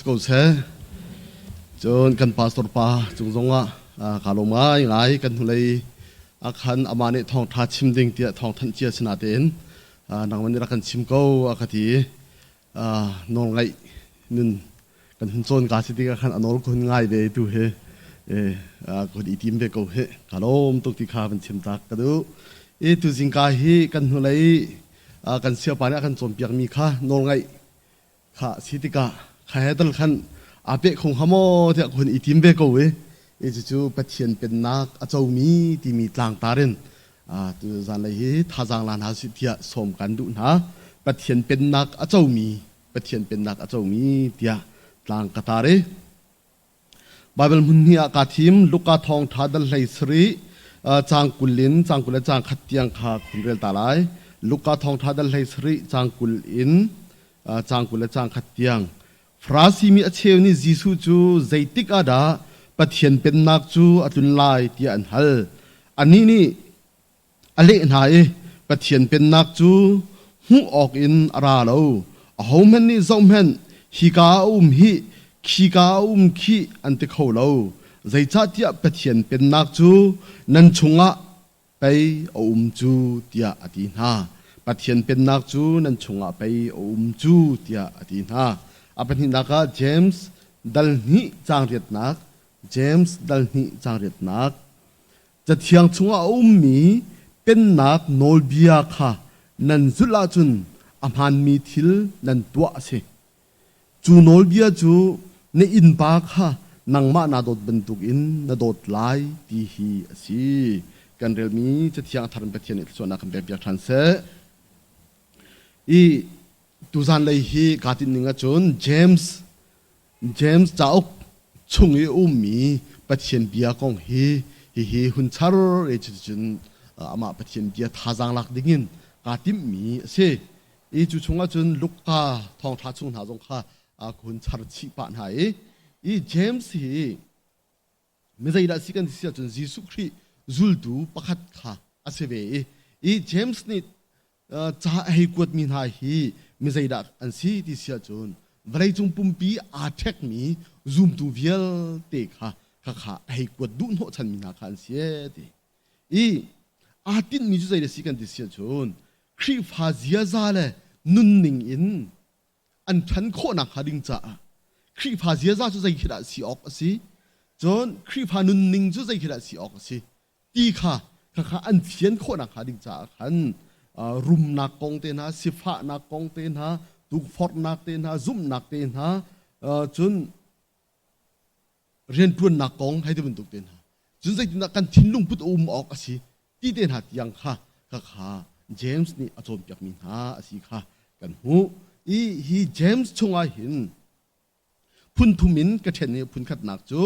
Ko seh. Cun kan pastor pa cung zongah kaa lawm ngaingai. Kan hnulei ah khan amah nih thawngṭha chim ding tiah thawngthanh cia si natein nangmah nih rak kan chim ko a ka ti i nawlngaih nun kan hun cawn ka si tikah khan a nawl ka hun ngai ve tu hi ka hun i tim ve ko hi. Kaa lawm tuk ti kha van chim tak ka duh. I tu zingka hi kan hnulei kan siapa nih a kan cawnpiakmi kha nawlngaih Kha si tikah kha he tal khan aa peh kho hnga maw tiah ka hun i tim ve ko i i cucu Pathian pennak a comi timi tlangtar in tu zanlei hi thazaang la hna usih tiah sawm kan duh hna. Pathian pennak a comi Pathian pennak a comi tiah tlang ka tar i Baibal hmun hnih ah kaa thim. Luka thawngṭha dal hlei sarih caang 20 in caang 20 le caang khat tiang kha ka hun rel ta lai. Luka thawngṭha dal hlei sarih caang 20 in caang 20 le caang khat tiang. Farasi mi a cheu nih Jesuh cu zeitik ah dah Pathian Pennak cu a tlun lai tiah an hal. Anih nih A leh hna i Pathian Pennak cu hmuh awkin a ra lo. Ahohmanh nih zohhmanh, hika ah a um hih, khika ah a um khih, an ti kho lo. Zeicahtiah Pathian Pennak cu nan chungah pei a um cu, tiah a ti hna. Pathian Pennak cu nan chungah pei a um cu, tiah a ti hna. A pahnihnak ah James dal hnih caang riatnak, James dal hnih caang riatnak. Cathiang chungah a ummi pennak nawlbia kha nan zulh ahcun a hmaanmi thil nan tuah a si. Cu nawlbia cu na innpa kha nangmah naa dawt bantukin na dawt lai ti hi a si. Kan relmi Cathiang a thar in Pathian nih thluachuahnak kan pekpiak ṭhan seh. I tuzan lei hi kaa tinh ning ahcun James James cauk chung i a ummi Pathian bia kong hi hihi hun char e cuticun amah Pathian bia thazaang lak dingin kaa timhmi a si. I cu chungah cun Luka thawngṭha chung hna zong kha ka hun char chih pah hna i i James hi mi zeidah si kan ti si ahcun Jesuh Khrih zultu pakhat kha a si ve i i James nih ca a hei kuatmi hna hi mi zeidah an si ti si ahcun vawleicung pumpi aa ṭhekmi zumtu vialte kha khakha a hei kuat duh hnawhchanmi hna kha an si ti. I aa tinhmi cu zeidah si kan ti si ahcun Khrihfa ziaza le nunning in an ṭhan khawhnak hnga ding caah Khrihfa ziaza cu zei khi dah si awk a si cun Khrihfa nunning cu zei khi dah si awk a si ti kha khakha an fian khawh nakhnga ding caah khan rumnak kong te hna sifahnak kong te hna tukforhnak te hna zumhnak te hna cun rianṭuannak kong hei ti bantuk te hna cun zeitindah kan thinlung put a um awk a si ti te hna tiang kha khakha James nih a cawnpiakmi hna a si kha kan hmuh i hi James chungah hin Phun thum in ka ṭhen i phun khatnak cu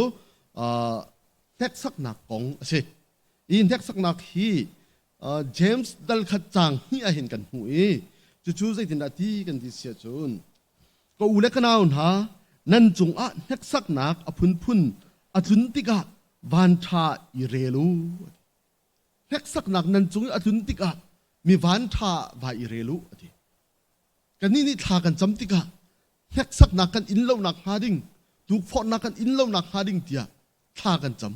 hneksaknak kong a si. Hi hneksaknak hi James dal khat caang hnih ah hin kan hmuh i cucu zeitindah ti kan ti si ahcun ka u le ka nau hna nan cungah hneksaknak a phunphun a tlun tikah vanṭha i rel u. Hneksaknak nan cung i a tlun tikah mi vanṭha va i rel u a ti. Kannih nih thla kan cam tikah hneksaknak kan in lonak hnga ding, tukforhnak kan in lonak hnga ding tiah thla kan cam.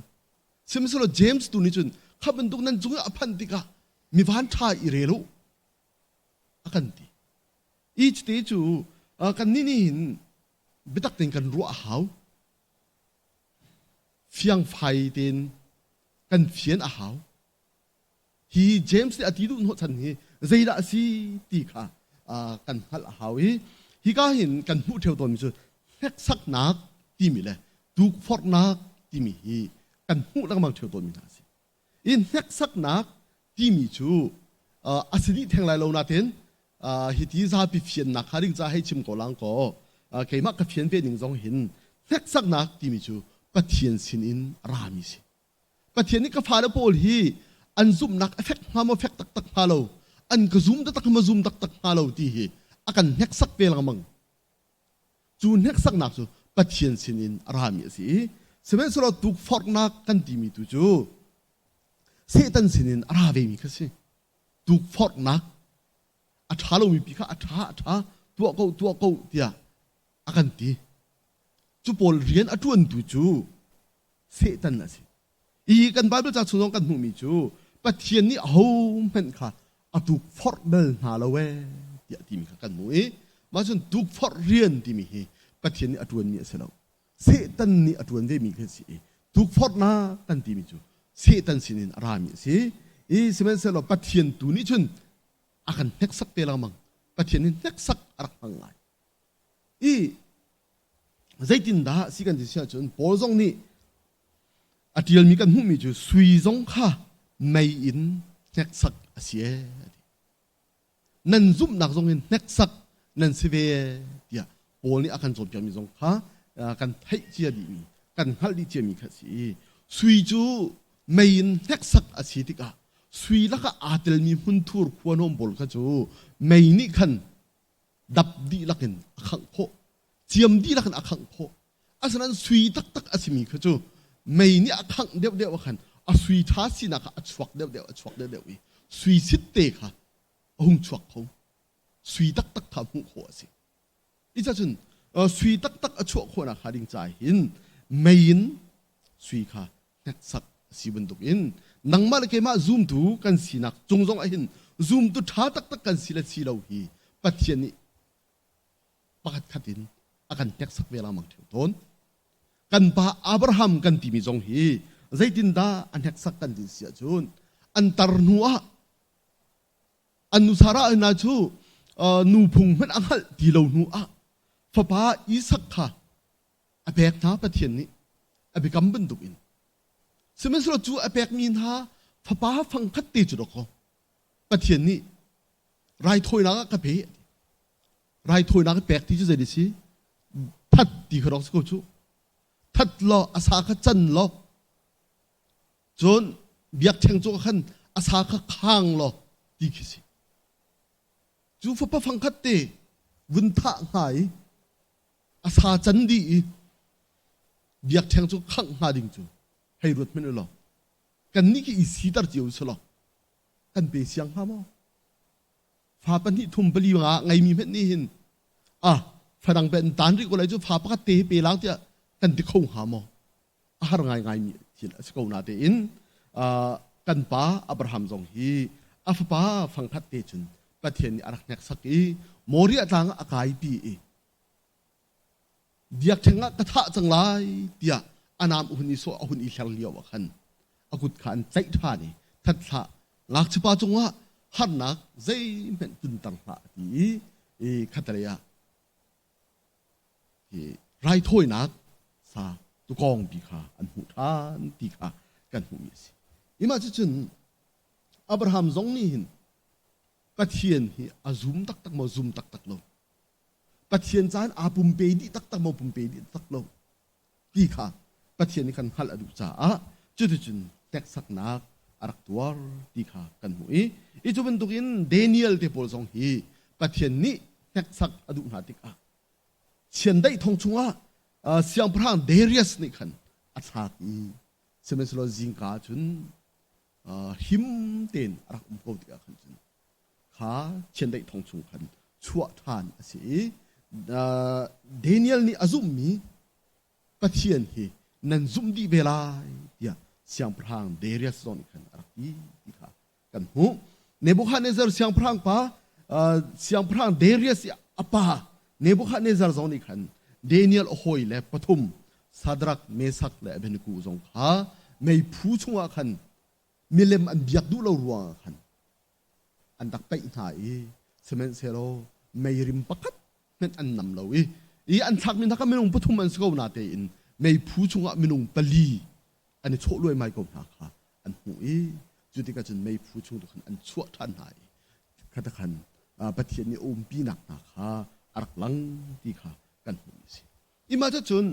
Sihmanhsehlaw James tu nih cun kha bantuk nan cung i a phanh tikah mi van ṭha i rel u a kan ti. Each te cu kannih nih hin biatak tein kan ruah a hau. Fiangfai tein kan fian a hau. Hi James nih a ti duh hnawhchan hi zeidah a si ti kha kan hngalh a hau i hika hin kan hmuh ṭheo tawnmi cu hneksaknak timi le tukforhnak timi hi kan hmuh lengmang ṭheo tawnmi hna a si. I hneksaknak timi cu a si dih theng lai lo nain hi ti zapi fiannak kha ding ca hei chim ko lang kaw keimah ka fian ve ning zong hin hneksaknak timi cu Pathian sinin a rami si. Pathian nih ka fale pawl hi an zumhnak a fek hnga maw fek taktak hnga lo an ka zum taktak maw zum taktak hnga lo ti hi a kan hneksak ve lengmang cu hneksaknak cu Pathian sinin a rami a si i sihmanhsehlaw tukforhnak kan timi tu cu Satan sinin a ra vemi kha si tukforhnak a ṭha lomi pi kha a ṭha a ṭha tuah ko tuah ko tiah a kan ti. Cu pawl rian a ṭuantu cu Satan a si. Hi kan Bible ca chung zong kan hmuhmi cu Pathian nih ahohmanh kha a tukforh bal hna lo ee tiah timi kha kan hmuh i mah cun tukforh rian timi hi Pathian nih a ṭuanmi a si lo. Satan nih a ṭuan vemi khi a si i tukforhnak kan timi cu Satan sinin a rami a si. I sihmanhsehlaw Pathian tu nih cun a kan hneksak te lengmang. Pathian nih hneksak a rak hmang ngai. I zeitindah si kan ti si ahcun Paul zong nih a ṭialmi kan hmuhmi cu sui zong kha mei in hneksak a si ee a ti. Nan zumhnak zong in hneksak nan si ve tiah Paul nih a kan cawnpiakmi zong kha kan theih cia dihmi, kan hngalh dih ciami kha a si i sui cu mei in hneksak a si tikah sui lakah aa telmi hmunthur khuahnawm pawl kha cu mei nih khan dap dihlak in a khangh khawh, ciam dihlak in a khangh khawh. Asinain sui taktak a simi kha cu mei nih a khangh deuhdeuh ah khan a sui ṭha sinak kha a chuak deuhdeuh a chuak deuhdeuh i sui sitte kha a hung chuak kho. Sui taktak kha hmuh khawh a si. Ica cun sui taktak a chuah khawhnak hnga ding ca hin mei in sui kha hneksak a si bantukin nangmah le keimah zumtu kan sinak cung zong ah hin zumtu ṭha taktak kan si le si lo hi Pathian nih pakhat khat in a kan hneksak ve lengmang ṭheo tawn. Kan pa Abraham kan timi zong hi zeitindah a hneksak kan ti si ahcun an tar hnu ah an nu Sarah hna cu nu phung hmanh a hngalh ti lo hnu ah fapa Isak kha a pek hna Pathian nih a biakam bantuk in sihmanhsehlaw cu a pekmi hna fapa fangkhat te cu dawkaw Pathian nih raithawinak ah ka pe raithawinak pek ti cu zei si that ti kha rawk si ko cu that law a sa kha can law cun biakṭheng cu khan a sa kha khang law ti khi si cu fapa fangkhat te vun thah hnga i a sa can dih i biakṭheng cu khangh hnga ding cu hei ruat hmanh u law kannih khi i siter cio si law kan pe siang hnga maw fa pahnih thum pali nga ngeimi hmenh nih hin ah fadang pe an tan rih ko lai cu fa pakhat te hi pe lang tiah kan ti kho hnga maw a har ngaingai mi thil a si ko na tein kan pa Abraham zong hi a fapa fangkhat te cun Pathian nih a rak hneksak i Moriah tlang ah a kaipi i biakṭheng ah ka thah cang lai tiah a naam hun i sawh a hun i hler lio ah khan a kut kha an tlaih ṭhan i that hlah ngakchipa cungah harnak zeihmanh tlunter hlah a ti i khatalei ah hi raithawinak sa tukawng bi kha an hmuh ṭhan ti kha kan hmuhmi a si. Imah cucun Abraham zong nih hin Pathian hi a zum taktak maw zum taktak lo Pathian caan aa pumpe dih taktak maw pumpe dih taktak lo ti kha Pathian nih khan hngalh a duh caah cuticun hneksaknak a rak tuar ti kha kan hmuh i i cu bantukin Daniel te pawl zong hi Pathian nih hneksak a duh hna tikah chiandeih thong chungah siangpahrang Darius nih khan a thlak i sihmanhsehlaw zingka cun him tein a rak um ko tikah khan cun kha chiandeih thong chung khan chuah ṭhan a si i Daniel nih a zumhmi Pathian hi nan zumh dih ve lai tiah siangpahrang Darius zong nih khan a rak ti ti kha kan hmuh. Nebuchadnezzar siangpahrang pa siangpahrang Darius i a pa Nebuchadnezzar zong nih khan Daniel a hawi le pathum Sadrak, Mesak le Abednego zong kha meiphu chungah khan milem an biak duh lo ruangah khan an rak paih hna i sihmanhsehlaw meirim pakhat hmanh an nam lo i i an thlakmi hna kha minung pathum an si ko natein meiphu chungah minung pali an i chawh luaimai ko hna kha an hmuh i cu tikah cun meiphu chung tu khan an chuah ṭhan hna i khata khan Pathian nih a umpinak hna kha a rak lang ti kha kan hmuh a si. Ima cun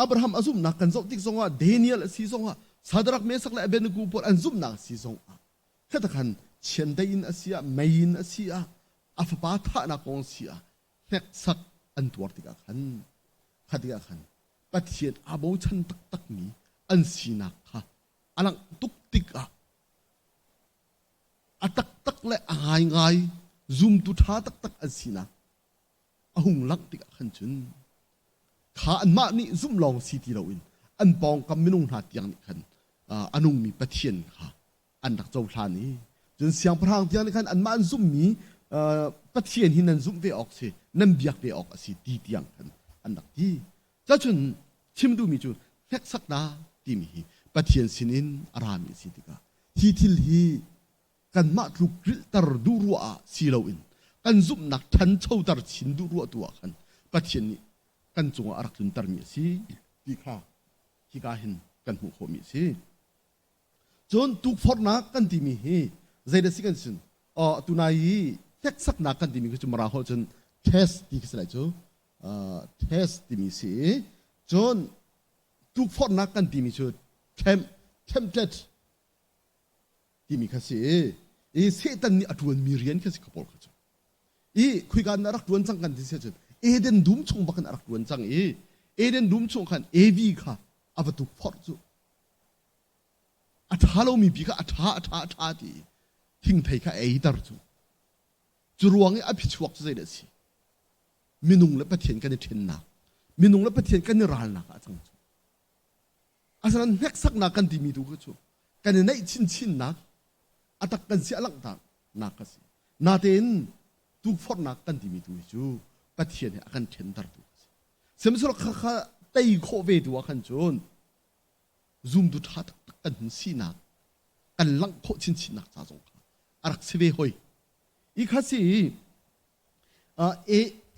Abraham a zumhnak kan zoh tik zongah Daniel a si zongah Sadrak Mesak le Abednego pawl an zumhnak a si zongah khata khan chiandeih in a si ah mei in a si ah a fapa thahnak kong a si ah hneksak an tuar tikah khan kha tikah khan Pathian aa bochan taktakmi an sinak kha a langh tuk tikah a taktak le a ngaingai zumtu ṭha taktak an sinak a hung langh tikah khan cun. Kha anmah nih zumh lawng si ti loin an pawngkam minung hna tiang nih khan a nungmi Pathian kha an rak cohlan i cun siangpahrang tiang nih khan anmah an zumhmi Pathian hi nan zumh ve awk si, nan biak ve awk a si ti tiang khan an rak ti. Cacun chim duhmi cu hneksaknak timi hi Pathian sinin a rami a si tikah hi thil hi kanmah tluk rilhter duh ruah ah si loin kan zumhnak ṭhanchoter chin duh ruah tu ah khan Pathian nih kan cungah a rak tluntermi a si ti kha hika hin kan hmuh khawhmi a si. Cun tukforhnak kan timi hi zeidah si kan sin? Oh, tunai i hneksaknak kan timi khi cu Mara holh cun test ti khi si lai cu. Test timi si i cun tukforhnak kan timi cu tempt, tempted timi kha si i i Satan nih a ṭuanmi rian kha si kha pawl kha cu. I khuika in a rak ṭuan cang kan ti si ahcun Eden dum chung bak in a rak ṭuan cang i Eden dum chung khan Evi kha a va tukforh cu. A ṭha lomi pi kha a ṭha a ṭha a ṭha ti i thingthei kha a eiter cu. Cu ruang i a phichuak cu zeidah a si? Minung le Pathian kan i ṭhennak, minung le Pathian kan i ralnak ah a cang cu. Asinain hneksaknak kan timi tu kha cu kan i naih chinchinnak, a tak kan si a langhternak a si. Natein tukforhnak kan timi tu hi cu Pathian he a kan ṭhentertu a si. Sihmanhsehlaw khakha tei khawh ve tu ah khan cun zumtu ṭha taktak kan hun sinak, kan langh khawh chinchinnak ca zong kha a rak si ve hoi. I kha si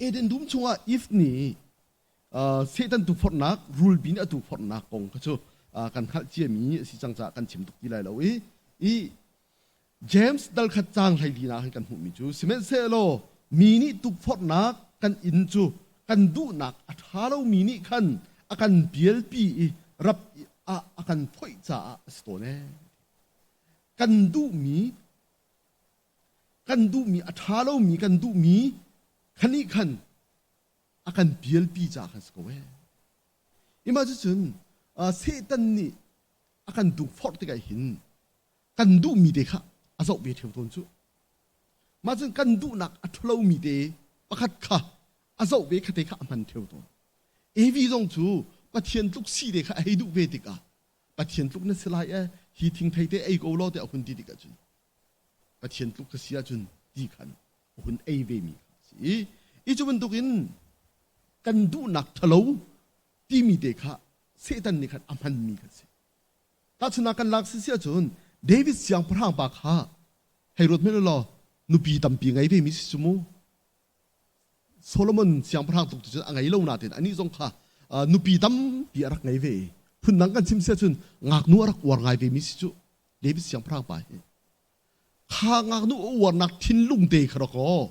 Eden dum chungah Eve nih Satan tukforhnak, rulpi nih a tukforhnak kong kha cu kan hngalh ciami a si cang caah kan chim tuk ti lai lo i i James dal khat caang 14 ah khan kan hmuhmi cu sihmanhsehlaw mi nih tukforhnak kan inn cu kan duhnak a ṭha lomi nih khan a kan pialpi i rap ah a kan phoih caah a si tawn ee. Kan duhmi kan duhmi a ṭha lomi kan duhmi kha nih khan a kan pialpi caah khan si ko ee. Ima cucun Satan nih a kan tukforh tikah hin kan duhmi te kha a zoh ve ṭheo tawn cu. Mah cun kan duhnak a ṭhalomi te pakhat kha a zoh ve kha te kha a hman ṭheo tawn. Evi zong cu Pathian tluk si te kha a hei duh ve tikah Pathian tluk na si lai ee hi thingthei te ei ko law tiah a hun ti tikah cun Pathian tluk ka si ahcun ti khan a hun ei ve mi kha a si i i cu bantukin kan duhnak ṭhalo timi te kha Satan nih khan a hmanmi kha si. Tahchunhnak kan lak si si ahcun David siangpahrang pa kha hei ruat hmanh law nupi tampi ngei ve mi si cu mu. Solomon siangpahrang tluk cu a ngei lo nain anih zong kha nupi tampi a rak ngei ve i phundang kan chim si ahcun ngaknu a rak uar ngai ve mi si cu David siangpahrang pa hi. Kha ngaknu a uarnak thinlung te kha rak aw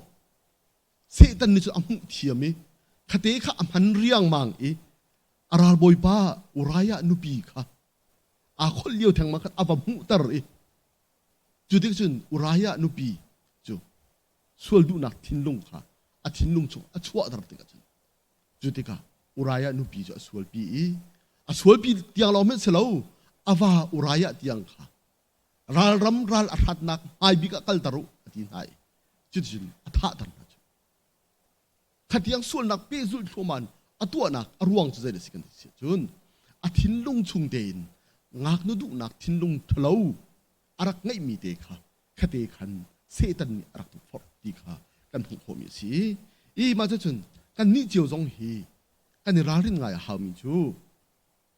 Satan nih cun a hmuh thiam i khate kha a hman riangmang i a ralbawipa Uriah nupi kha aa kholh lio thengmang khan a va hmuhter i cu tik cun Uriah nupi cu sual duhnak thinlung kha a thinlung chung a chuahter tikah cun cu tikah Uriah nupi cu a sualpi i a sualpi tiang lawng hmanh si lo a va Uriah tiang kha ralram ral a hratnak hmai bik ah kalter u a ti hna i cuticun a thahter hna cu khatiang sualnak pehzulh thluahmah in a tuahnak a ruang cu zei a si kan ti si cun a thinlung chung tein ngaknu duhnak thinlung ṭhalo a rak ngeihmi te kha khate khan Satan nih a rak tukforh ti kha kan hmuh khawhmi a si i mah cucun kan nih cio zong hi kan i ralrin ngai a haumi cu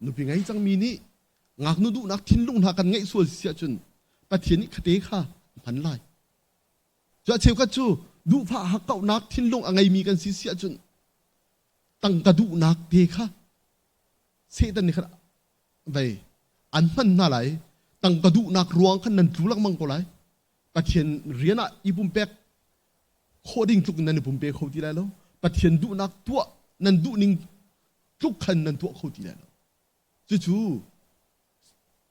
nupi ngei cangmi nih ngaknu duhnak thinlung hna kan ngeih sual si ahcun Pathian nih khate kha a hman lai. Cu a cheukhat cu duhfah hakkauhnak thinlung a ngeimi kan si si ahcun tangka duhnak te kha Satan nih khan vei an hman hna lai. Tangka duhnak ruang khan nan tlu lengmang ko lai. Pathian rian ah i pumpek khawh ding tluk in nan i pumpe kho ti lai lo. Pathian duhnak tuah nan duhning tluk khan nan tuah kho ti lai lo. Cucu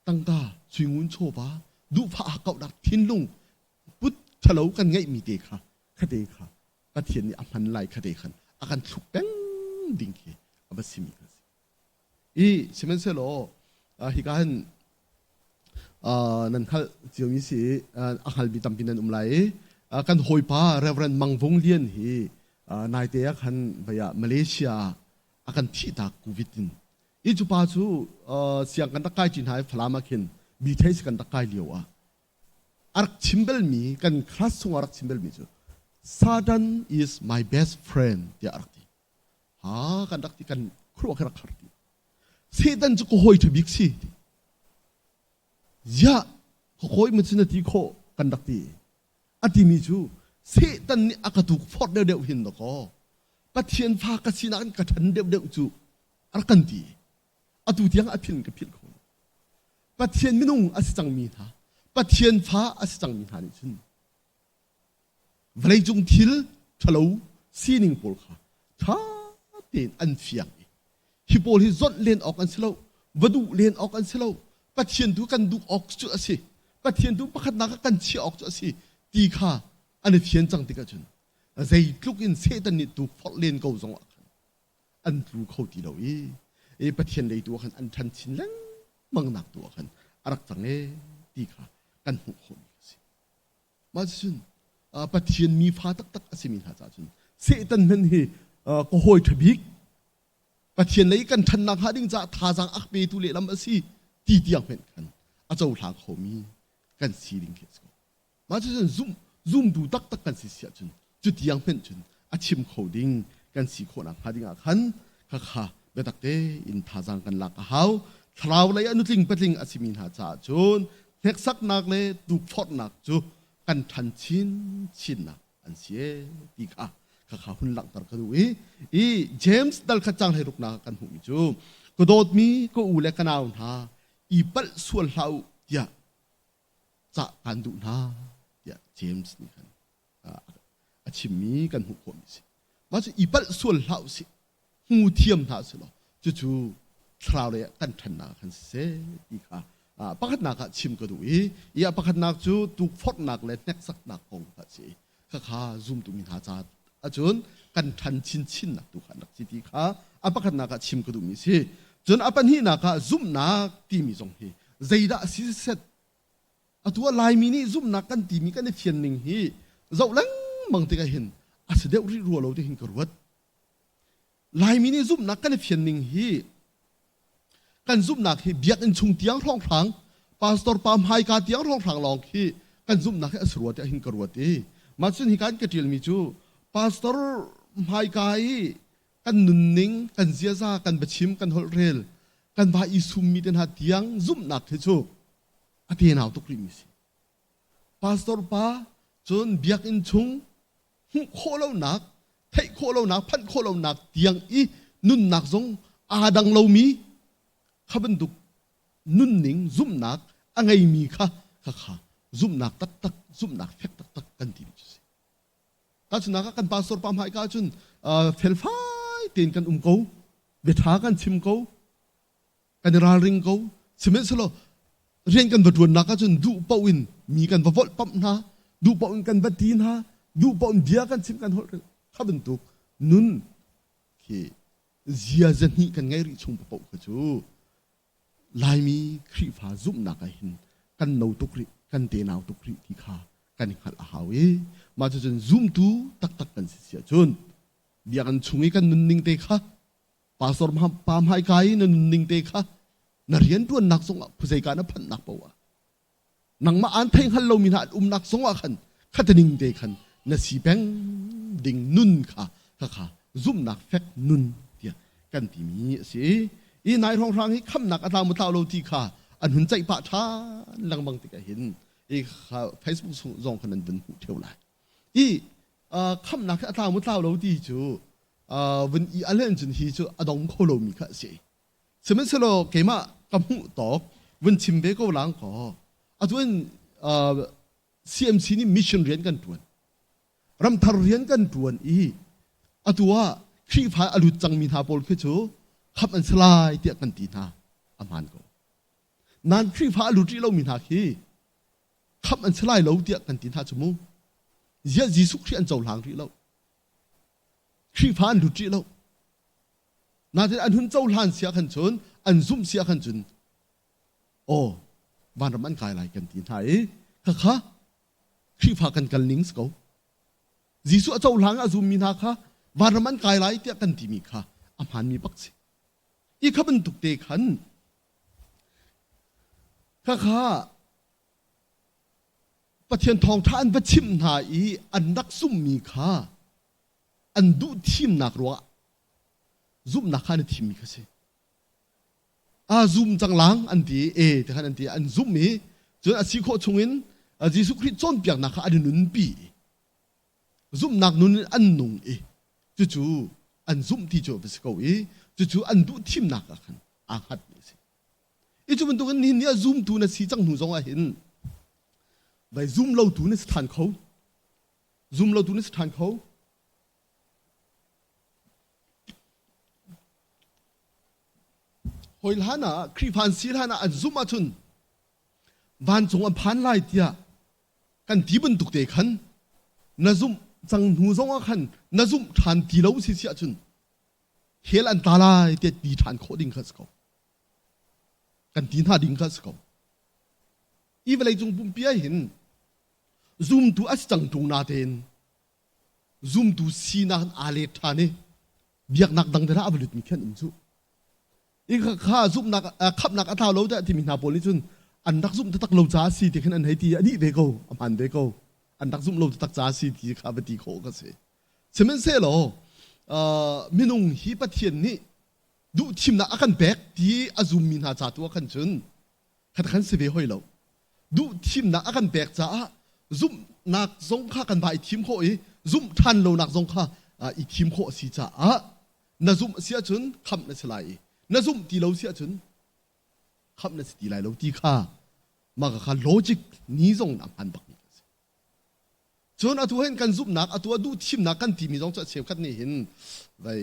tangka suingun chawva duhfah hakkauhnak thinlung put ṭhalo kan ngeihmi te kha khate kha Pathian nih a hman lai khate khan a kan thluk peng ding khi a va simi kan si. I sihmanhsehlaw hika hin nan hngalh ciomi si a hngalmi tampi nan um lai i kan hawipa Reverend Mang Vung Lian hi naite ah khan vei ah Malaysia. A kan thihtak covid in. I cu pa cu siang kan rak kai ṭi hna i Falam ah khin BTS kan rak kai lio ah a rak chim belmi kan class chungah a rak chim belmi cu Satan is my best friend tiah a rak ti. Ha kan rak ti kan khuaruah kan rak har ti. Satan cu ka hawi ṭha bik si ti. Ziah ka hawi ma cu na ti khawh kan rak ti. A timi cu Satan nih a ka tukforh deuhdeuh hin dakaw Pathian fa ka sinak in ka ṭhan deuhdeuh cu a rak kan ti. Atu tiang a philh in ka philh kho lo. Pathian minung a si cangmi hna, Pathian fa a si cangmi hna nih cun vawleicung thil ṭhalo sining pawl kha ṭha tein an fiang i hi pawl hi zawnh len awk an si lo, va duh len awk an si lo, Pathian tu kan duh awk cu a si, Pathian tu pakhatnak ah kan chiah awk cu a si ti kha an i fian cang tikah cun zeitluk in Satan nih tukforh len ko zong ah khan an tlu kho ti lo i i Pathian lei tu ah khan an ṭhan chin lengmang nak tu ah khan a rak cang e ti kha kan hmuh khawhmi a si. Mah cun Pathian mi fa taktak a simi hna caah cun Satan hmanh hi ka hawi ṭha bik Pathian lei kan ṭhannak hnga ding caah thazaang a petu lehlam a si ti tiang hmanh khan a cohlang khomi kan si ding khi a si ko. Mah cucun zum zumtu taktak kan si si ahcun cutiang hmenh cun a chim kho ding kan si khawhnak hnga ding ah khan khakha biatak tein thazaang kan lak a hau. Thlarau lei ah nutling patling a simi hna caah cun hneksaknak le tukforhnak cu kan ṭhan chinchinnak an si e ti kha khakha hun langhter ka duh i i James dal khat cang hlei ruknak kan hmuhmi cu ka dawtmi ka u le ka nau hna i palh sual hlah u tiah cah kan duh hna tiah James nih khan a chimmi kan hmuh khawhmi si. Mah cu i palh sual hlah usih, hmu thiam hna usih law cucu thlarau lei ah kan ṭhannak khan siseh ti kha pakhatnak ah chim ka duh i i a pakhatnak cu tukforhnak le hneksaknak kong kha a si. Khakha zumtu mi hna ca ahcun kan ṭhan chinchinnak tu kha an rak si ti kha a pakhatnak ah chim ka duhmi si. Cun a pahnihnak ah zumhnak timi zong hi zeidah a si set atu ah Laimi nih zumhnak kan timi kan i fian ning hi zoh lengmang tikah hin a si deuh rih rua lo ti hin ka ruat. Laimi nih zumhnak kan i fian ning hi kan zumhnak hi biakinn chung tiang hrawnghrang pastor pa hmaika tiang hrawnghrang lawng khi kan zumhnak hi a si rua tiah hin ka ruat i mah cun hi kan ka ṭialmi cu pastor hmaika i kan nunning kan ziaza kan biachim kan holhrel kan va i summi te hna tiang zumhnak hi cu a tenau tuk rihmi si pastor pa cun biakinn chung hmuh khawh lonak, theih khawh lonak, phanh khawh lonak tiang i nunnak zong aa dang lomi kha bantuk nunning zumhnak a ngeimi kha kha zumhnak taktak, zumhnak fek taktak kan timi cu si. Tahchunhnak ah kan pastor pa hmaika cun felfai tein kan um ko, biaṭha kan chim ko, kan i ralring ko sihmanhsehlaw rian kan va ṭuannak ahcun duh paoh in mi kan va volhpamh hna duh paoh in kan va ti hna duh paoh in bia kan chim kan holh kha bantuk nun khi ziaza hnih kan ngei rih chung paoh kha cu Laimi Khrihfa zumhnak ah hin kan no tuk rih kan tenau tuk rih ti kha kan i hngalh a hau i mah cucun zumtu taktak kan si si ahcun biakinn chung i kan nunning te kha Pastor pa hmaika i na nunning te kha na rianṭuannak zongah khuazeika na phanhnak paoh ah nangmah aan thei hngal lomi hna an umnak zongah khan khataning te khan na si peng ding nun kha kha zumhnak fek nun tiah kan timi a si i nai hrawnghrang hi khamnak a tlau maw tlau lo ti kha an hun ceih pah ṭhan lengmang tikah hin i Facebook zong khan an vun hmuh ṭheo lai i khamnak hi a tlau maw tlau lo ti cu vun i al cun hi cu a dong kho lomi kha a si. Sihmanhsehlaw keimah ka hmuh tawk vun chim ve ko lang kaw atu in CMC nih mission rian kan ṭuan. Ramthar rian kan ṭuan i atu ah Khrihfa a lut cangmi hna pawl khi cu khamh an si lai tiah kan ti hna. A hmaan ko. Nain Khrihfa a lut rih lomi hna khi khamh an si lai lo tiah kan ti hna cu mu. Ziah Jesuh Khrih an cohlang rih lo. Khrihfa an lut rih lo. Nain an hun cohlan sia khan cun an zumh sia khan cun aw vanram an kai lai kan ti hna i khakha Khrihfa kan kal ning si ko. Jesuh a cohlang a zummi hna kha vanram an kai lai tiah kan timi kha a hmaanmi bak si. I kha bantuk te khan khakha Pathian thawngṭha an va chimh hna i an rak zumhmi kha an duh thimnak ruangah zumhnak kha an i thimmi kha si. A zum cang lang an ti e ti khan an ti an zumh i cun a si khawh chungin Jesuh Khrih cawnpiaknak kha an i nunpi i zumhnak nun in an nung i cucu an zumh ti cu a va si ko i cucu an duh thimnak ah khan aa hngatmi a si. I cu bantukin nihin ni ah zumtu na si cang hnu zong ah hin vai zum lotu na si ṭhan kho. Zum lotu na si ṭhan kho. Hawi hlan ah Khrihfa an si hlan ah an zumh ahcun vancung an phan lai tiah kan ti bantuk te khan na zumh cang hnu zong ah khan na zumh ṭhan ti lo si si ahcun hell an tla lai tiah ti ṭhan khawh ding kha si ko. Kan ti hna ding kha si ko. Hi vawlei cung pumpi ah hin zumtu a si cang ṭung natein zumtu sinak in aa let ṭhan i biaknak dang te a va lutmi khi an um cu. I kha zumhnak khamhnak a tlau lo tiah timi hna pawl nih cun an rak zumh taktak lo caah si ti khin an hei ti a dih ve ko a hmaan ve ko an rak zumh lo taktak caah si ti kha va ti khawh ka si. Sihmanhsehlaw minung hi Pathian nih duhthimnak a kan pek ti a zummi hna ca tu ah khan cun khat khan si ve hoi lo. Duhthimnak a kan pek caah zumhnak zong kha kan va i thim khawh i zumh ṭhan lonak zong kha i thim khawh a si caah na zumh si ahcun khamh na si lai i na zumh ti lo si ahcun khamh na si ti lai lo ti kha mah kha logic ni zong in a hman bakmi a si. Cun atu hin kan zumhnak atu a duh thimnak kan timi zong cu a cheukhat nih hin vai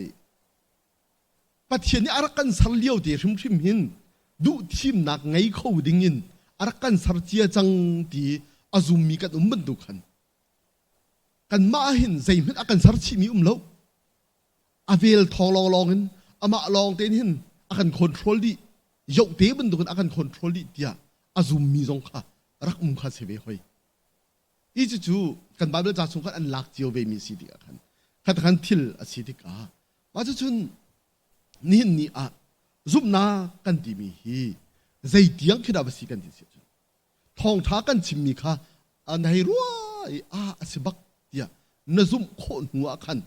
Pathian nih a rak kan ser lio te hrimhrim hin duh thimnak ngei kho ding in a rak kan ser cia cang ti a zummi kan um bantuk khan kanmah hin zeihmanh a kan ser chihmi um lo. A vel thawng lawnglawng in amah lawng tein hin a kan control dih yoh te bantukin a kan control dih tiah a zummi zong kha rak um kha si ve hoi. Hi cucu kan Bible ca chung khan an lak cio ve mi si tikah khan khat khan thil a si tikah mah cucun nihin ni ah zumhnak kan timi hi zei tiang khi dah va si kan ti si ahcun thawngṭha kan chimmi kha na hei ruah i a a si bak tiah na zumh khawh hnu ah khan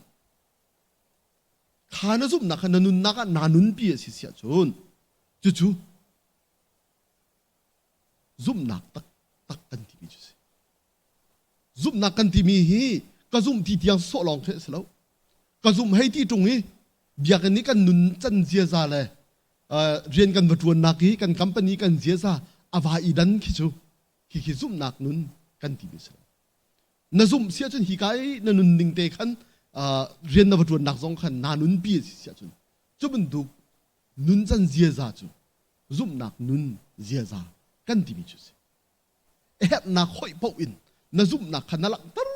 kha na zumhnak kha na nunnak ah naa nunpi a si si ahcun cucu zumhnak taktak kan timi cu si. Zumhnak kan timi hi ka zumh ti tiang sawh lawng khi a si lo. Ka zumh hei ti ṭung i biakinn i kan nun can ziaza le rian kan va ṭuannak i kan company kan ziaza a va i dan khi cu khi khi zumhnak nun kan timi si lo. Na zumh si ahcun hi ka i na nunning te khan rian na va ṭuannak zong khan naa nunpi a si si ahcun cu bantuk nuncan ziaza cu zumhnak nun ziaza kan timi cu a si. Herhnak hoih paoh in na zumhnak kha na langhter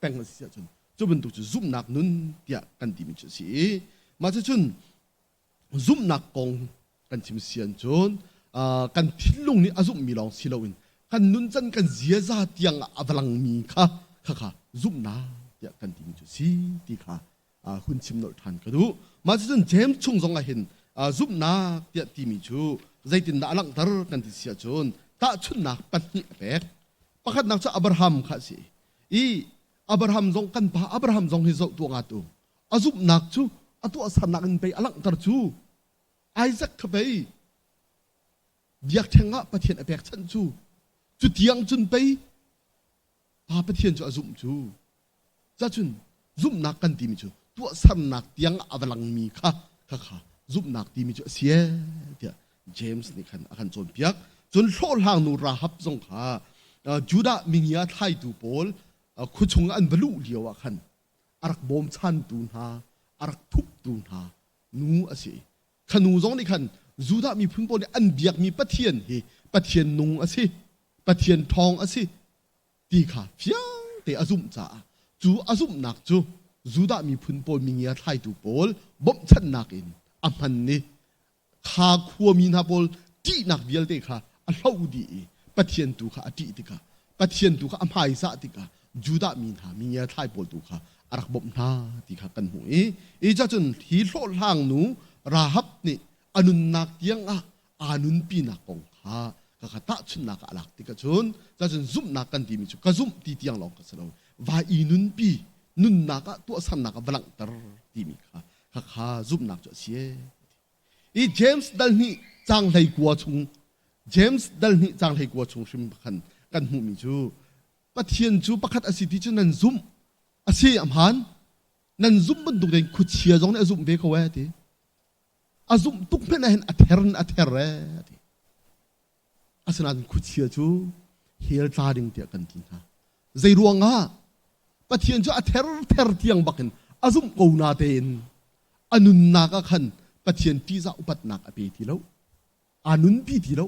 peng a si ahcun cu bantuk cu zumhnak nun tiah kan timi cu a si i mah cucun zumhnak kong kan chim si ahcun kan thinlung nih a zumhmi lawng si loin kan nuncan kan ziaza tiang ah a va langmi kha khakha zumhnak tiah kan timi cu a si ti kha hun chim nolh ṭhan ka duh. Mah cucun James chung zong ah hin zumhnak tiah timi cu zeitindah a langhter kan ti si ahcun tahchunhnak pahnih a pek. Pakhatnak cu Abraham kha a si i Abraham zong kan pa Abraham zong hi zoh tuah ngat u. A zumhnak cu a tuahsernak in pei a langhter cu. Isaac kha pei biakṭheng ah Pathian a pekchanh cu. Cu tiang cun pei Pa Pathian cu a zumh cu. Cacun zumhnak kan timi cu tuahsernak tiang a va langmi kha kha kha zumhnak timi cu a si ee tiah James nih khan a kan cawnpiak. Cun hlawhhlang nu Rahab zong kha Judah mingia thlaitu pawl khuachung an va luh lio ah khan a rak bawmchantu hna, a rak thuptu hna nu a si. Kha nu zong nih khan Judah miphun pawl nih an biakmi Pathian hi Pathian nung a si, Pathian ṭhawng a si ti kha fiang te a zumh caah cu a zumhnak cu Judah miphun pawl mingia thlaitu pawl bawmhchanhnak in a hman i kha khuami hna pawl ṭihnak vialte kha a hloh dih i Pathian tu kha a ṭih tikah Pathian tu kha a hmaizah tikah Judah mi hna mingia thlai pawl tu kha a rak bawmh hna ti kha kan hmuh i i cacun hi hlawhhlang nu Rahab nih a nunnak tiang ah aa nunpinak kong kha ka kha tahchunhnak ah a lak tik ahcun cacun zumhnak kan timi cu ka zumh ti tiang lawng ka si lo vai i nunpi nunnak ah tuahsernak ah va langhter timi kha khakha zumhnak cu a si i James dal hnih cang hlei kua chung James dal hnih cang hlei kua chung hrim khan kan hmuhmi cu Pathian cu pakhat a si ti cu nan zumh a si a hmaan nan zumh bantuk tein khuachia zong nih a zumh ve ko ee ti a zumh tuk hmenh ah hin a ther in a ther ee ti asinain khuachia cu hell tla ding tiah kan ti hna zei ruangah Pathian cu a ther ther tiang bakin a zumh ko na tein a nunnak ah khan Pathian ṭihzah upatnak a pe ti lo aa nunpi ti lo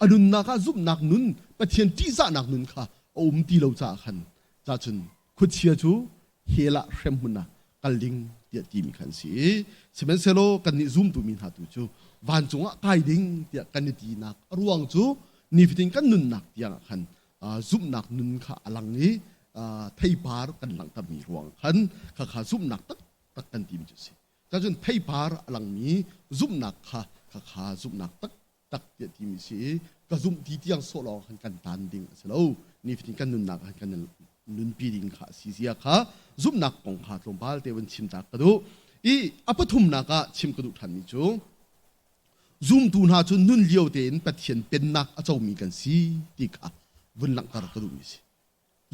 a nunnak ah zumhnak nun Pathian ṭihzahnak nun kha a um ti lo caah khan cahcun khuachia cu hell ah hremhmun ah kal ding tiah timi kha an si i sihmanhsehlaw kannih zumtu mi hna tu cu vancung ah kai ding tiah kan i tinak a ruang cu nifatin kan nunnak tiang ah khan zumhnak nun kha a lang i theipar kan langhtermi ruang khan khakha zumhnak taktak kan timi cu a si. Cacun theipar a langmi zumhnak kha khakha zumhnak taktak tiah timi si i ka zumh ti tiang sawh lawng khan kan tan ding a si lo. Nifatin kan nunnak ah kan nunpi ding kha a si zia kha zumhnak kong kha tlawmpal te vun chim ta ka duh. I a pathumnak ah chim ka duh ṭhanmi cu Zumtu hna cu nun lio tein Pathian pennak a comi kan si ti kha vun langhter ka duhmi a si.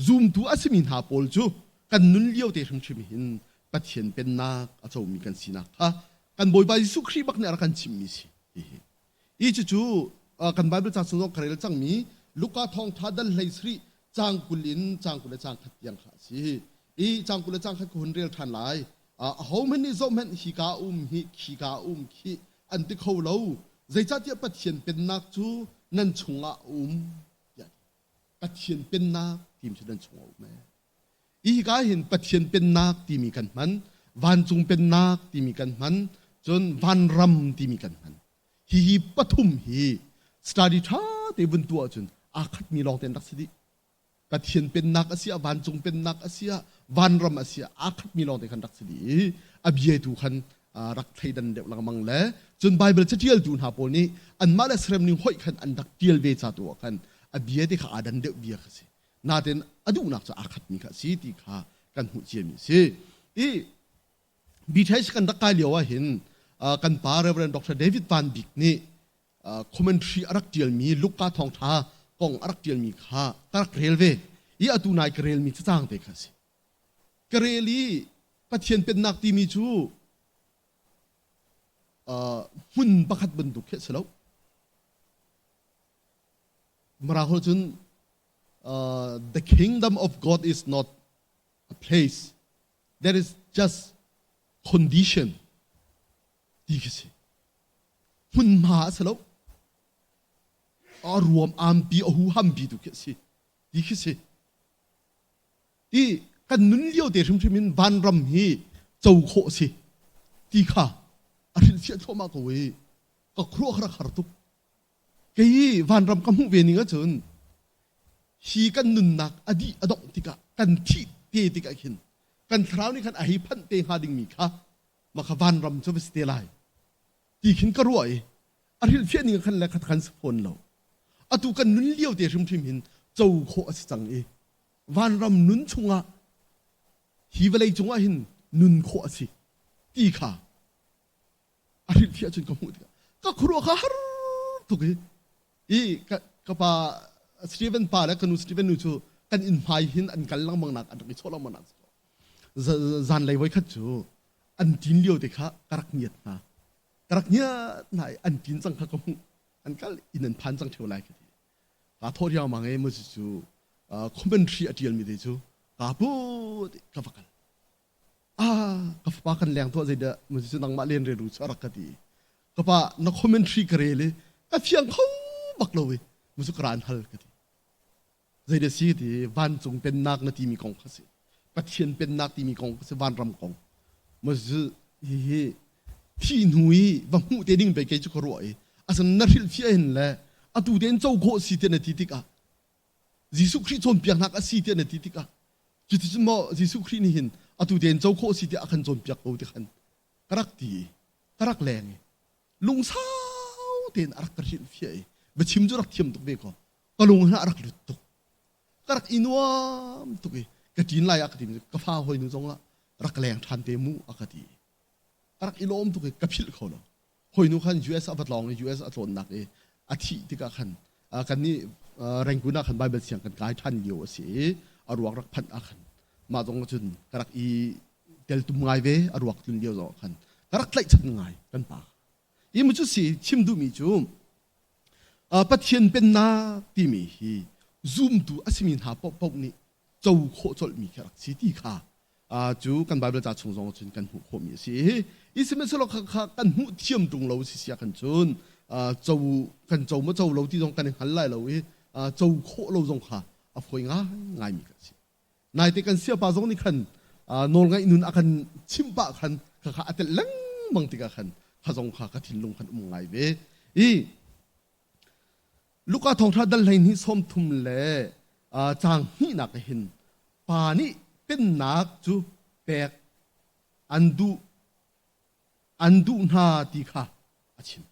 Zumtu a simi hna pawl cu kan nun lio te hrimhrim hin Pathian pennak a comi kan sinak kha kan Bawipa Jesuh Khrih bak nih a rak kan chimhmi si. Hihi. I cucu kan Bible ca chung zong ka rel cangmi Luka thawngṭha dal hlei sarih caang 20 in caang 20 le caang khat tiang kha a si. I caang 20 le caang khat ka hun rel ṭhan lai. Ahohmanh nih zohhmanh hika um hi khika um khi an ti kho lo. Zeicahtiah Pathian pennak cu nan chungah a um tiah Pathian pennak timi cu nan chungah a um ee. Hika hin Pathian pennak timi kan hman, vancung pennak timi kan hman, cun vanram timi kan hman. Hihi pathum hi study ṭha te vun tuah ahcun aa khatmi lawng te an rak si dih. Pathian pennak a si ah vancung pennak a si ah vanram a si ah aa khatmi lawngte khan rak si dih i a biatu khan rak thleidan deuh lengmang le cun Bible catialtu hna pawl nih anmah le serem ning hoih khan an rak tial ve ca tu ah khan a bia te kha aa dan deuh bia kha si nain a duhnak cu aa khatmi kha a si ti kha kan hmuh ciami a si i BTH kan rak kai lio ah hin kan pa Reverend Dr. David Van Bik nih commentary a rak ṭialmi Luka thawngṭha kong a rak ṭialmi kha ka rak rel ve i atu nai ka relmi cacang te kha a si. Ka rel i Pathian pennak timi cu hmun pakhat bantuk khi a si lo. Mirang holh cun the kingdom of God is not a place. There is just condition ti khi si. Hmunhma a si lo. A ruam ampi a huhampi tu khi a si ti khi si. I kan nun lio te hrimhrim in vanram hi co khawh a si ti kha a hrilhfiah thluahmah ko i ka khuaruah ka rak har tuk. Kei vanram ka hmuh ve ning ahcun hi kan nunnak a dih a dongh tikah kan thih te tikah khin kan thlarau nih khan a hei phanh te hnga dingmi kha mah kha vanram cu va si te lai ti khin ka ruah i a hrilhfiah ning khan le khat khan si fawn lo atu kan nun lio te hrimhrim hin co khawh a si cang i vanram nun chungah hi vawlei cungah hin nun khawh a si ti kha a hrilhfiah cun ka hmuh tikah ka khuaruah kha har tuk i i ka, ka pa Stephen pa le ka nu Stephen nu cu kan inn hmai hin an kal lengmang nak an rak i chawh lengmang nak zanlei voi khat cu an tin lio te kha ka rak ngiat hna ka rak ngiat hna i an tin cang kha ka hmuh an kal inn an phan cang theo lai ka ti ka thawh riangmang i mu cu commentary a tial mi te cu ka pu ka va kal ah ka fapa kan leng tuah zeidah mu cu nangmah len re ru chu a rak ka ti ka pa na commentary ka rel i ka fiang kho bak lo i mu cu ka ran hal ka ti Zeidah si ti vancung pennak na timi kong kha si. Pathian pennak timi kong kha si vanram kong. Mazu hihi thi hnu i va hmuh te ding bei kei cu ka ruah i asan na hrilhfiah hin le atu tein co khawh si tiah na ti tikah Jesuh Khrih cawnpiaknak a si tiah na ti tikah cuticun maw Jesuh Khrih nih hin Atu tein co khawh si tiah a kan cawnpiak ko ti khan ka rak ti i ka rak leng i lungsau tein a rak ka hrilhfiah i biachim cu rak thiam tuk ve ko. Ka lung hin a rak lut tuk. Ka rak i nuam tuk i ka ṭin lai ah ka ti ka fa hoi nu zong ah rak leng ṭhan te mu a ka ti. Ka rak i lawm tuk i ka philh kho lo. Hoi nu khan US a va tlawng i US a tlawnnak i a thih tikah khan kan nih Rangoon ah khan Bible siang kan kai ṭhan lio a si i a ruak rak phanh ah khan mah zong cun ka rak i teltum ngai ve a ruak tlun lio zong khan ka rak tlaihchan ngai kan pa. I mu cu si chim duhmi cu Pathian pennak timi hi zumtu a simi hna paohpaoh nih co khawh colhmi khi a rak si ti kha cu kan Bible ca chung zong cun kan hmuh khawhmi a si. I sihmanhsehlaw kha kan hmuh thiam ṭung lo si sia kan cun co kan co maw co lo ti zong kan i hngal lai lo i co khawh lo zong kha a fawi ngaingaimi kan si. Naite kan siapa zong nih khan nawlngaih nun a kan chimh pah khan khakha a telh lengmang tikah khan kha zong kha ka thinlung khan um ngai ve. I Luka thawngṭha dal 12 sawmthum le caang hnihnak hin pa nih pennak cu pek an duh an duh hna ti kha a chim.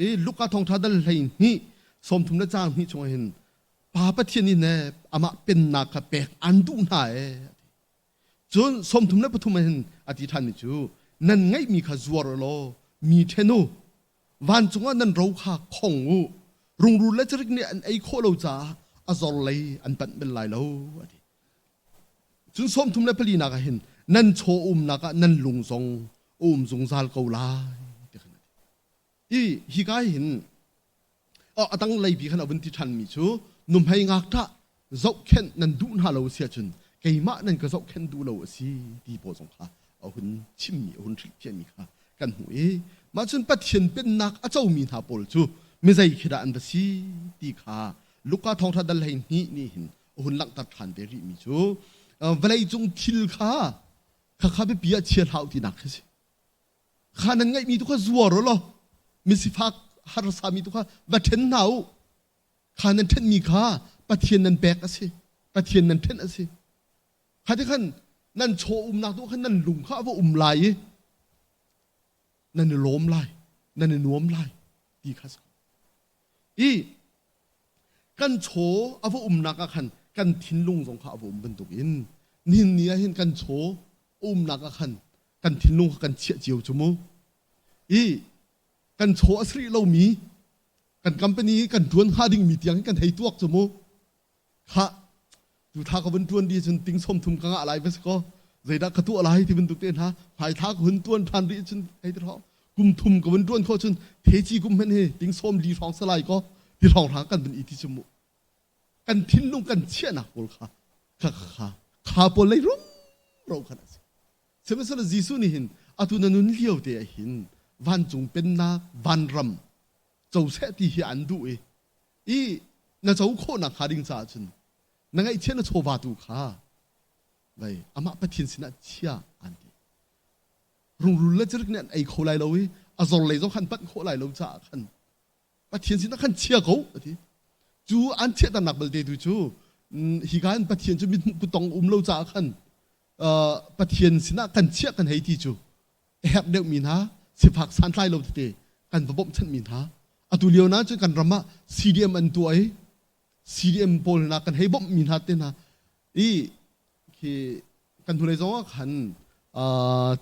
I Luka thawngṭha dal 12 sawmthum le caang hnih chungah hin Pa Pathian nih ne amah pennak kha pek an duh hna ee. Cun 33 ah hin a ti ṭhanmi cu nan ngeihmi kha zuar u law mi ṭhen u. Vancung ah nan ro kha khong u. Rungrul le cirik nih an ei khawh lo caah a zor lei an panh bal lai lo a ti. Cun 34 nak ah hin nan chaw umnak ah nan lung zong a um zungzal ko lai ti khan a ti. I hika hin a dang lei bi khan a vun ti ṭhanmi cu nuhmei ngakṭah zohkhenh nan duh hna lo si ahcun keimah nan ka zohkhenh duh lo a si ti pawl zong kha a hun chimmi a hun hrilhfiahmi kha kan hmuh i mah cun Pathian pennak a comi hna pawl cu mizei khi dah an va si ti kha Luka thawngṭha dal 12 nih hin a hun langhter ṭhan ve rihmi cu vawleicung thil kha khakha biapi ah chia hlah u tinak khi si. Kha nan ngeihmi tu kha zuar u law misifak harsami tu kha va ṭhen hna u. Kha nan ṭhenmi kha Pathian nan pek a si. Pathian nan ṭhen a si. Kha ti khan nan chaw umnak tu khan nan lung kha a va um lai i nan i lawm lai, nan i nuam lai ti kha si. I kan chaw a va umnak ah khan kan thinlung zong kha a va um bantukin nihin ni ah hin kan chaw a umnak ah khan kan thinlung kha kan chiah cio cu mu. I kan chaw a si rih lomi kan company kan ṭuan hnga dingmi tiang kan hei tuak cu mu. Khah tu thla ka vun ṭuan di cun ting sawm thum ka ngah lai va si kaw zeidah ka tuah lai ti bantuk te hna hmai thla ka hun ṭuan ṭhan rih cun hei ti hrawng kum thum ka vun ṭuan khawh cun theci kum hmanh hi ting sawm li hrawng salai kaw ti hrawng hrang kan vun i ti cu mu kan thinlung kan chiahnak pawl kha kha kha kha pawl lei rum ro khan a si sihmanhsehlaw Jesuh nih hin atu na nun lio te ah hin vancung pennak vanram co seh ti hi an duh i i na co khawhnak hnga ding caah cun na ngaihchiah na chawva tu kha vei amah Pathian sinah chia an ti rungrul le cirik nih an ei kho lai lo i a zor lei zong khan panh khawh lai lo caah khan Pathian sinah khan chia ko a ti cu an chiahternak belte tu cu hika in Pathian cu mithmuh kutong um lo caah khan Pathian sinah kan chiah kan hei ti cu a herh deuhmi hna sifak santlai lo tete kan va bawmhchanhmi hna atu lio na cun kan ram ah CDM an tuah i CDM pawl hna kan hei bawmhmi hna te hna i khi kan hnulei zong ah khan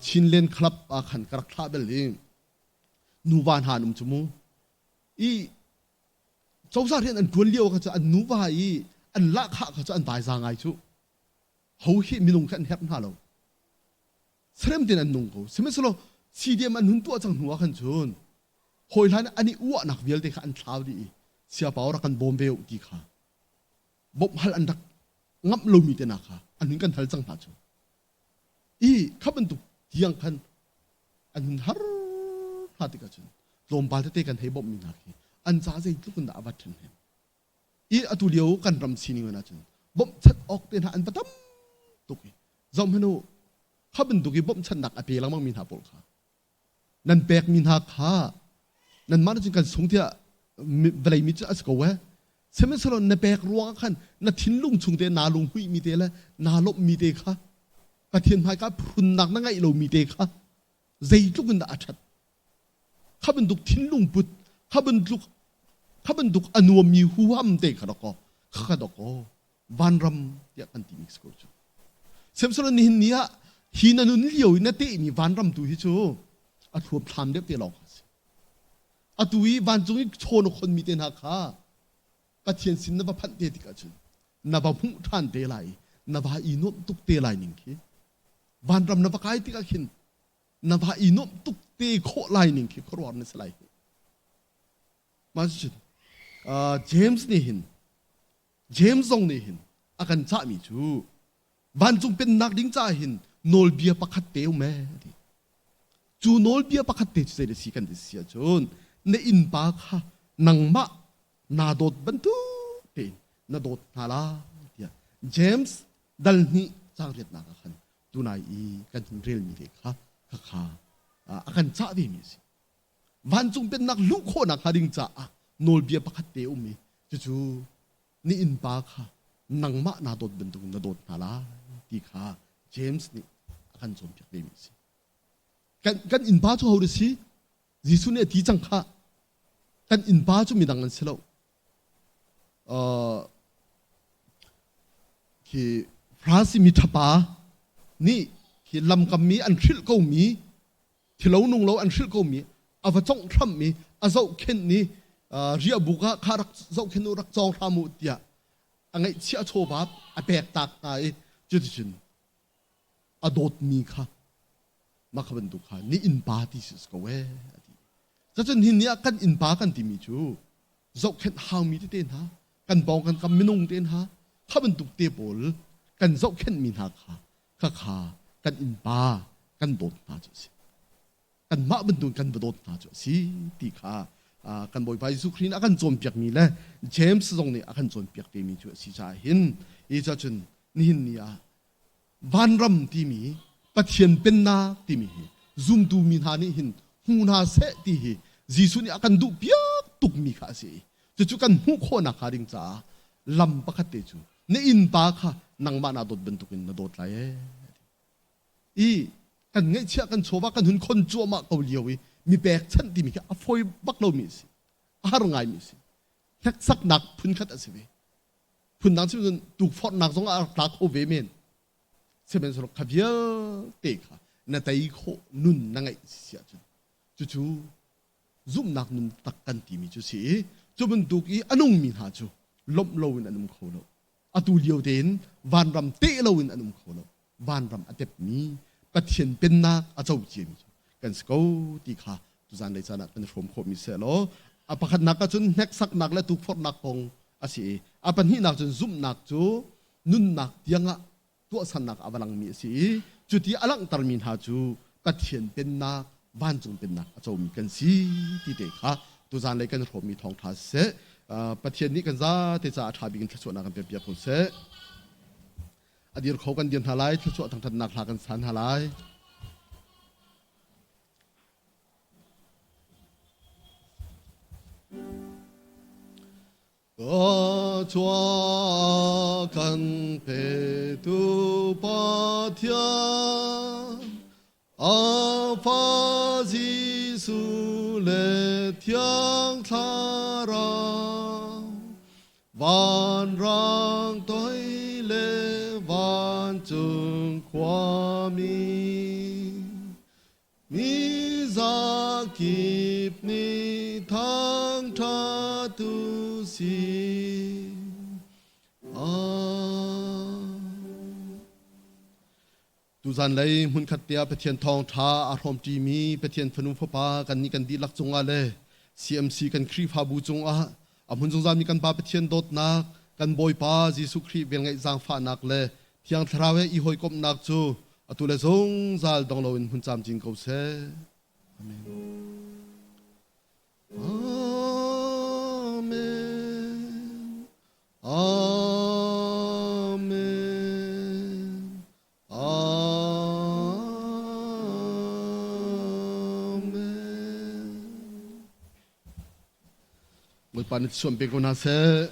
Chinland Club ah khan ka rak thlah bel i nuva hna an um cu mu i cozah rian an tuan lio kha cu an nuva i an lahkhah kha cu an vai za ngai cu ho hi minung kha an herh hna lo Serem tein an nung ko. Sihmanhsehlaw CDM an hun tuah cang hnu ah khan cun hawi hlan an i uahnak vialte kha an thlau dih i siapau rak kan bawm ve u ti kha bawmh hal an rak ngamh lomi te hna kha an hun kan hal cang hna cu. I kha bantuk tiang khan an hun har hna tikah cun tlawmpal tete kan hei bawmhmi hna khi an ca zeitluk in dah a vat ṭhen I atu lio kan ram sining ahcun bawmhchanh awk te hna an va tam tuk i zohhmanh u kha bantuk i bawmhchanhnak a pe lengmang mi hna pawl kha nan pekmi hna kha nanmah nih cun kan sung tiah vawlei mi cu a si ko ee sihmanhsehlaw na pek ruangah khan na thinlung chung te naa lunghmuihmi te le naa lawmhmi te kha. Pathian hmaika phunnak na ngeih lomi te kha zeitluk in dah a ṭhat. Kha bantuk thinlung put, kha bantuk kha bantuk a nuammi huham te kha dakaw, kha kha dakaw vanram tiah kan timi si ko cu. Sihmanhsehlaw nihin ni ah hi na nun lio i na tehmi vanram tu hi cu a thluamthlam deuh te lawng kha a si. Atu i vancung i chaw na khonmi te hna kha Pathian sin na va phanh te tikah cun na va hmuh ṭhan te lai i na va i nuamh tuk te lai ning khi vanram na va kai tikah khin na va i nuamh tuk te khawh lai ning khi khuaruahhar na si lai. Mah cucun James nih hin James zong nih hin a kan cahmi cu vancung pennak ding caah hin nawlbia pakhat te um ee ti. Cu nawlbia pakhat te cu zei si kan ti si ahcun na innpa kha nangmah naa dawt bantuk tein na dawt hna lai tiah James dal hnih caang riatnak ah khan tunai i kan hun relmi te kha khakha a kan cah vemi a si. Vancung pennak luh khawhnak hnga ding caah nawlbia pakhat te um i cucu na innpa kha nangmah naa dawt bantukin na dawt hna lai ti kha James nih a kan cawnpiak vemi a si. Kan, kan innpa cu ho si? Jesuh nih a ti cang kha. Kan innpa cu midang an si lo. Khi Farasi mi ṭhapa nih khi lamkam mi an hrilh komi thilo nung lo an hrilh komi a va congh hram i a zohkhenh i riahbuk ah kha rak zohkhenh u rak cawng hram u tiah a ngaihchiah chawva a pek tak hna i cuticun a dawtmi kha mah kha bantuk kha ni innpa ti si ko ee a ti. Cacun hin ni ah kan innpa kan timi cu zohkhenh haumi tete hna kan pawng kan kam minung te hna kha bantuk te pawl kan zohkhenhmi hna kha khakha kan innpa kan dawt hna cu a si. Kanmah bantuk kan va dawt hna cu a si ti kha kan Bawipa Jesuh Khrih nih a kan cawnpiakmi le James zong nih a kan cawnpiak vemi cu a si caah hin hi cun nihin ni ah vanram timi Pathian pennak timi hi zumtu mi hna nih hin hmu hna seh ti hi Jesuh nih a kan duh piak tukmi kha a si i cucu kan hmuh khawhnak hnga ding caah lam pakhat te cu na innpa kha nangmah naa dawt bantukin na dawt lai ee i kan ngaihchiah kan chawva kan hun khon cuahmah ko lio i mi pekchanh timi khi a fawi bak lomi a si a har ngaimi a si hneksaknak phunkhat a si ve phundang chim cun tukforhnak zong ah a rak tla kho ve men sihmanhsehlaw kha vialte kha na tei khawh nun na ngeih si ahcun cucu zumhnak nun tak kan timi cu si i cu bantuk i a nungmi hna cu lawmh loin an um kho lo atu lio tein vanram teh loin an um kho lo vanram a tepmi Pathian pennak a co ciami cu kan si ko ti kha tuzan lei caan ah kan i hrawm khawhmi seh law a pakhatnak ah cun hneksaknak le tukforhnak kong a si i a pahnihnak cun zumhnak cu nunnak tiangah tuahsernak a va langmi a si i cuti a langhtermi hna cu Pathian pennak vancung pennak a comi kan si ti te kha tuzan lei kan hrawmmi thawngṭha siseh Pathian nih kan zate caah a ṭha bik in thluachuahnak kan pek piak ko seh. A dir kho kan dir hna lai, thluachuah thangṭhatnak hla kan san hna lai. Thluachuah kan petu Pathian, a Fa Jesuh le Thiang Thlarau, vanrang toi le vancung khuami, Mi zakip nih thangṭhat u sih. Tuzan lei hmunkhat te ah Pathian thawngṭha aa hrawmṭimi Pathian fanu fapa kannih kan dihlak cungah le CMC kan Khrihfabu cungah a hmun zungzalmi kan Pa Pathian dawtnak, kan Bawipa Jesuh Khrih velngeih zaangfahnak le Thiang Thlarau he i hawikomhnak cu atu le zungzal dong loin hmun camcin ko seh. Amen. Amen. Amen. Amen. Bawipa nih chuan pe ko hna seh.